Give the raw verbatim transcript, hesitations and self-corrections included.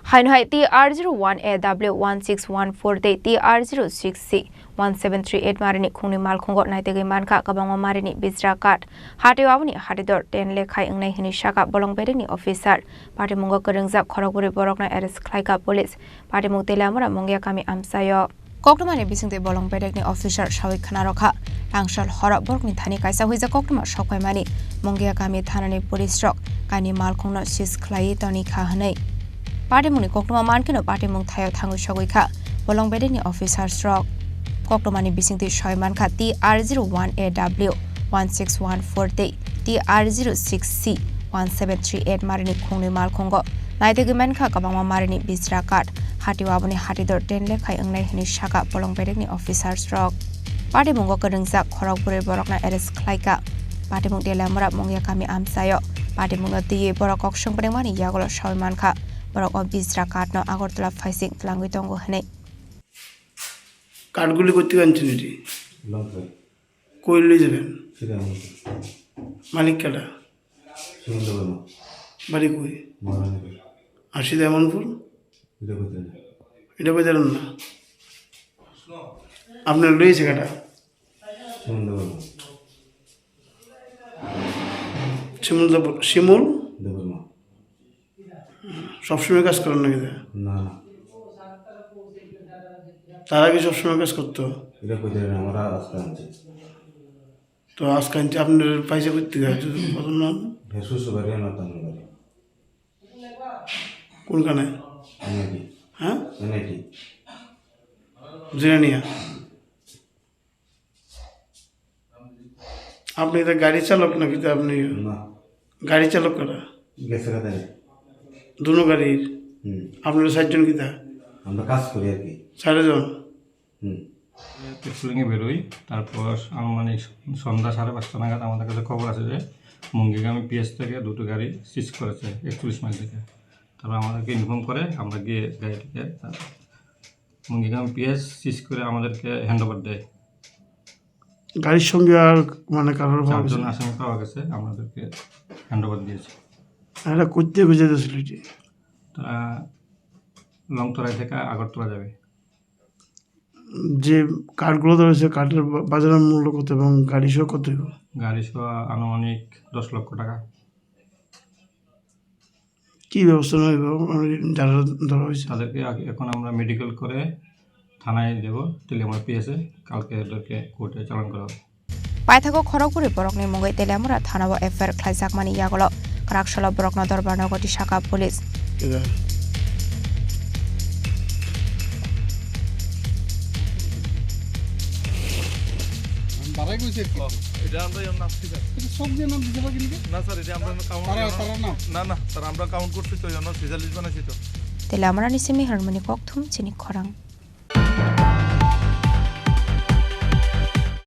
Haino hai T R zero one A W one six one four tei T R zero six C one seven three eight marini khungni malkhungo naitugwi mankha kwbangma marini bijra card. Hatio aboni hatidor ten lekhai wngnai hwnwi sakha bolong bedekni officer. Patimungo kwrwngjak khorokbwrwi borokno arrest khlaikha police. Patimung Teliamura Mungia kami amchaio. Koktwmani bisingtwi bolong bedekni officer sawi khna rokha. Tangsal horo borokni thani kaisa huijak koktwma sokphaimani Mungia kami thanani police rok kaini malkhungno seize khlaiwi tonikha hwnwi. Patimungni koktwma mankheno patimung thaio thangwi sogwi kha bolong bedekni officers rok. Koktwmani bisingtwi soi mankha T R zero one A W one six one four tei T R zero six C one seven three eight marini khungni malkhungo naitugwi mankha kwbangma marini bijra card. Hatio aboni hatidor ten lekhai wngnai hwnwi sakha bolong bedekni officers rok. Patimungo kwrwngjak khorokbwrwi borokno arrest khlaikha. Patimung Teliamura Mungia kami amchaio. Patimungo twiwi borok kok swng pwnangmani yagulo sawi mankha borok o bijra card no Agartala phaising twlangwi tongo hwnwi. Card guli koitwi anchini di. Longtrai. Koi loi jaben? Sida Amanpur. Malik keda? Sumendra Verma. Bari koi? Maharani. Ar sida Amanpur? Ida Baitara. Ida Baitara na? Apni loi se keda? Sumendra Verma. Simul Debor-, Simul? Debbarma. সবসময় কাজ করেন নাকি তারা? না, না। তারা কি সবসময় কাজ করতো? এটা কইতে পারি না, আমরা আজকে আনছি। তো আজকে আনছি, আপনার পয়সা করতে গেছে, যদি প্রথম নাম? হে, শ্বশুর বাড়ি, আমার তামিল বাড়ি। কোনখানে? এনআইটি। হ্যাঁ? এনআইটি। জিরানিয়া। আপনি এটা গাড়ি চালক নাকি তো আপনি? না। গাড়ি চালক কারা? গেছে কোথায়? দুনো গাড়ির? হুম। আপনারা চারজন কিতা? আমরা কাজ করি আর কি। চারজন? হুম। পেট্রোলিংয়ে বেরোই, তারপর আনুমানিক সন্ধ্যা সাড়ে পাঁচটা নাগাদ আমাদের কাছে খবর আসে যে মুঙ্গিগামী পিএস থেকে দুটো গাড়ি সিজ করেছে একচল্লিশ মাইল থেকে। তারপর আমাদেরকে ইনফর্ম করে, আমরা গিয়ে গাড়িটাকে মুঙ্গিগামী পিএস সিজ করে আমাদেরকে হ্যান্ড ওভার দেয়। গাড়ির সঙ্গে আর মানে কারোর পাওয়া গেছে চারজন না? আসামি পাওয়া গেছে, আমাদেরকে হ্যান্ড ওভার দিয়েছে। আর এটা করতে বুঝে দিয়েছিল যে তারা লংতরাই থেকে আগরতলা যাবে। যে কার্ডগুলো ধরেছে, কার্ডের বা-, বাজারের মূল্য কত এবং গাড়ি সহ কত হইব? গাড়ি সহ আনুমানিক দশ লক্ষ টাকা। কি ব্যবস্থা নেওয়া হইব? মানে যারা ধরা হয়েছে? তাদেরকে আগে, এখন আমরা মেডিকেল করে থানায় দেব, তেলিয়ামুড়া পিএসএ, কালকে ওদেরকে কোর্টে চালান করা হবে। Paithago khorokbwrwi borokni mungwi Teliamura thanao F I R khlaijakmani yagulo kwraksalo borokno dorbarno goti sakha police. বাড়াই কইছে একটু। ও, এটা আমরা এর নাম ঠিক আছে। এটা সব দিয়ে নাম দিতে পারি নাকি? না স্যার, এটা আমরা কাউন্ট তারা, তারা না। না, না, স্যার, আমরা কাউন্ট করছি তো, এর নাম ছেচল্লিশ বানাইছি তো। Teliamurani simi hwnmani kokthum chini khorang.